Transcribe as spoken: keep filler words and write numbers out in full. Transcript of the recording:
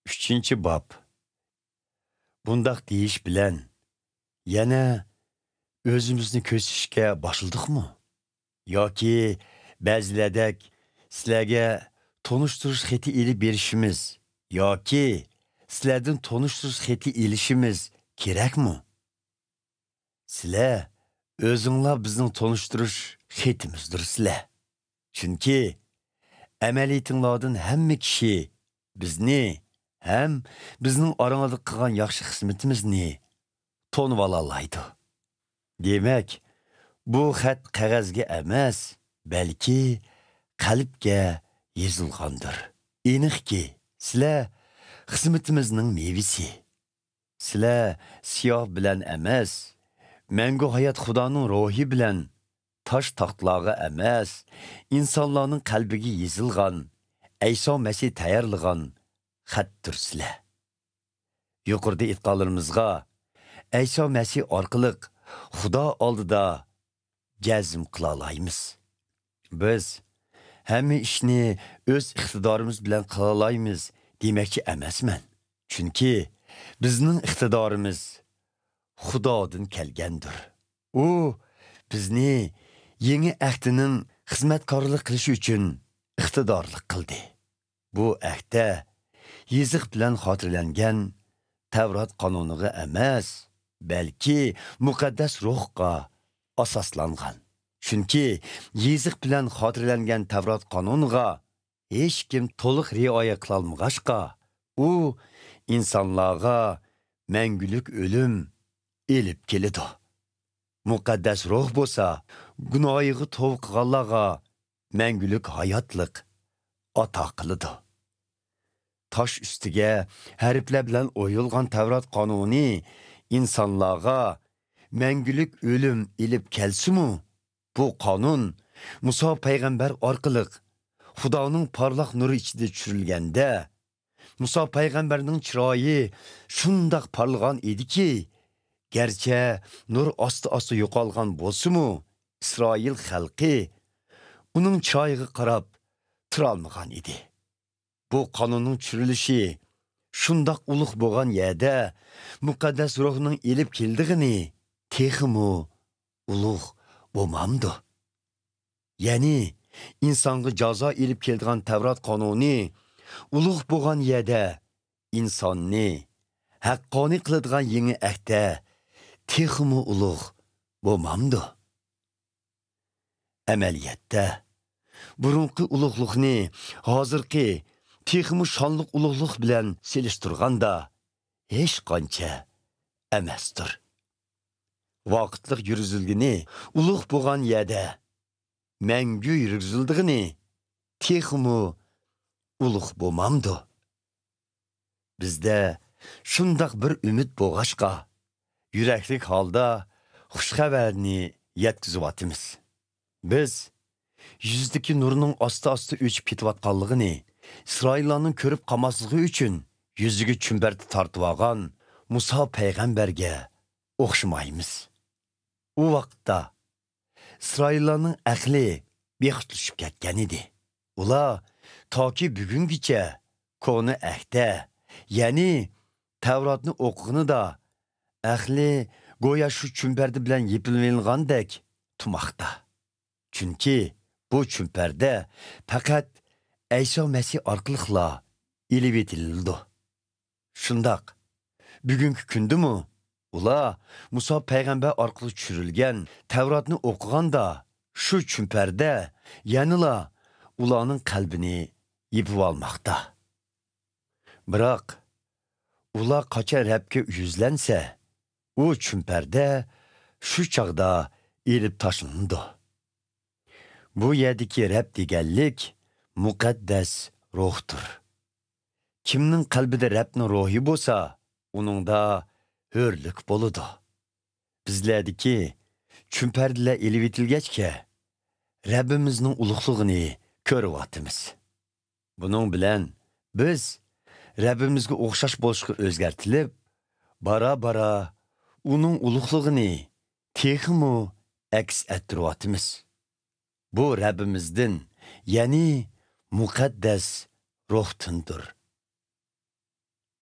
ئۈچىنچى باب. بۇنداق دېيىش بىلەن يەنە ئۆزىمىزنى كۆرسىتىشكە باشلىدۇقمۇ؟ ياكى بەزىلەردەك سىلەرگە تونۇشتۇرۇش خېتى ئېلىپ بېرىشىمىز ياكى سىلەردىن تونۇشتۇرۇش خېتى ئېلىشىمىز كېرەكمۇ؟ سىلەر ئۆزۈڭلار بىزنىڭ تونۇشتۇرۇش خېتىمىزدۇرسىلەر. چۈنكى ئەمەلىيىتىڭلاردىن ھەممە كىشى بىزنى ھەم بىزنىڭ ئاراڭلاردا قىلغان ياخشى خىزمىتىمىزنى تونۇۋالالايدۇ. دېمەك، بۇ خەت قەغەزگە ئەمەس، بەلكى قەلبكە يېزىلغاندۇر. ئېنىقكى، سىلەر خىزمىتىمىزنىڭ مېۋىسى. سىلەر سىياھ بىلەن ئەمەس، مەڭگۈ ھايات خۇدانىڭ روھى بىلەن تاش تاختىلارغا ئەمەس، ئىنسانلارنىڭ قەلبىگە يېزىلغان، ئەيسا مەسىھ تەييارلىغان خەتتۇرسىلەر. يۇقىرىدا ئېيتقانلىرىمىزغا ئەيسا مەسىھ ئارقىلىق خۇدا ئالدىدا جەزم قىلالايمىز. بىز ھەممە ئىشنى ئۆز ئىقتىدارىمىز بىلەن قىلالايمىز دېمەكچى ئەمەسمەن. چۈنكى بىزنىڭ ئىقتىدارىمىز خۇدادىن كەلگەندۇر. ئۇ بىزنى يېڭى ئەھدىنىڭ خىزمەتكارلىق قىلىشى ئۈچۈن ئىقتىدارلىق قىلدى. بۇ ئەھدە يېزىق بىلەن خاتىرىلەنگەن تەۋرات قانۇنىغا ئەمەس، بەلكى مۇقەددەس روھقا ئاساسلانغان. چۈنكى يېزىق بىلەن خاتىرىلەنگەن تەۋرات قانۇنىغا ھېچكىم تولۇق رىئايە قىلالمىغاچقا، ئۇ ئىنسانلارغا مەڭگۈلۈك ئۆلۈم ئېلىپ كېلىدۇ. مۇقەددەس روھ بولسا گۇناھىغا توۋا قىلغانلارغا مەڭگۈلۈك ھاياتلىق ئاتا قىلىدۇ. تاش ئۈستىگە ھەرپلەر بىلەن ئويۇلغان تەۋرات قانۇنى ئىنسانلارغا مەڭگۈلۈك ئۆلۈم ئېلىپ كەلسىمۇ، بۇ قانۇن مۇسا پەيغەمبەر ئارقىلىق خۇدانىڭ پارلاق نۇرى ئىچىدە چۈشۈرۈلگەندە، مۇسا پەيغەمبەرنىڭ چىرايى شۇنداق پارلىغان ئىدىكى، گەرچە نۇر ئاستا-ئاستا يوقالغان بولسىمۇ، ئىسرائىل خەلقى ئۇنىڭ چىرايىغا قاراپ تۇرالمىغان ئىدى. بۇ قانۇننىڭ چۈشۈرۈلۈشى شۇنداق ئۇلۇغ بولغان يەردە مۇقەددەس روھنىڭ ئېلىپ كېلىدىغىنى تېخىمۇ ئۇلۇغ بولمامدۇ؟ يەنى ئىنسانغا جازا ئېلىپ كېلىدىغان تەۋرات قانۇنى ئۇلۇغ بولغان يەردە ئىنساننى ھەققانىي قىلىدىغان يېڭى ئەھدە تېخىمۇ ئۇلۇغ بولمامدۇ؟ ئەمەلىيەتتە، بۇرۇنقى ئۇلۇغلۇقنى ھازىرقى تېخىمۇ شانلىق ئۇلۇغلۇق بىلەن سېلىشتۇرغاندا، ھېچقانچە ئەمەستۇر. ۋاقىتلىق يۈرگۈزۈلگىنى ئۇلۇغ بولغان يەردە مەڭگۈ يۈرگۈزۈلىدىغىنى تېخىمۇ ئۇلۇغ بولمامدۇ؟ بىزدە شۇنداق بىر ئۈمىد بولغاچقا، يۈرەكلىك ھالدا خۇش خەۋەرنى يەتكۈزۈۋاتىمىز. بىز يۈزدىكى نۇرنىڭ ئاستا-ئاستا ئۆچۈپ كېتىۋاتقانلىقىنى ئىسرائىللارنىڭ كۆرۈپ قالماسلىقى ئۈچۈن يۈزىگە چۈمبەردە تارتىۋالغان مۇسا پەيغەمبەرگە ئوخشىمايمىز. ئۇ ۋاقىتتا ئىسرائىللارنىڭ ئەقلى بىخۇدلىشىپ كەتكەن ئىدى. ئۇلار تاكى بۈگۈنگىچە كونا ئەھدە، يەنى تەۋراتنى ئوقۇغىنىدا ئەقلى گويا شۇ چۈمپەردە بىلەن يېپىلىۋېلىنغاندەك تۇماقتا. چۈنكى بۇ چۈمپەردە پەقەت ئەيسا مەسىھ ئارقىلىقلا ئېلىۋېتىلىدۇ. شۇنداق، بۈگۈنكى كۈندىمۇ ئۇلار مۇسا پەيغەمبەر ئارقىلىق چۈشۈرۈلگەن تەۋراتنى ئوقۇغاندا، شۇ چۈمپەردە يەنىلا ئۇلارنىڭ قەلبىنى يېپىۋالماقتا. بىراق، ئۇلار قاچان رەبكە يۈزلەنسە، ئۇ چۈمپەردە شۇ چاغدا ئېلىپ تاشلىنىدۇ. بۇ يەردىكى رەب دېگەنلىك مۇقەددەس روھتۇر. كىمنىڭ قەلبىدە رەبنىڭ روھى بولسا، ئۇنىڭدا ھۆرلۈك بولىدۇ. بىزلەردىكى چۈمپەردىلەر ئېلىۋېتىلگەچكە، رەببىمىزنىڭ ئۇلۇغلۇقىنى كۆرۈۋاتىمىز. بۇنىڭ بىلەن بىز رەببىمىزگە ئوخشاش بولۇشقا ئۆزگەرتىلىپ، بارا-بارا ئۇنىڭ ئۇلۇغلۇقىنى تېخىمۇ ئەكس ئەتتۈرۈۋاتىمىز. بۇ رەببىمىزدىن، يەنى مۇقەددەس روھتىندۇر.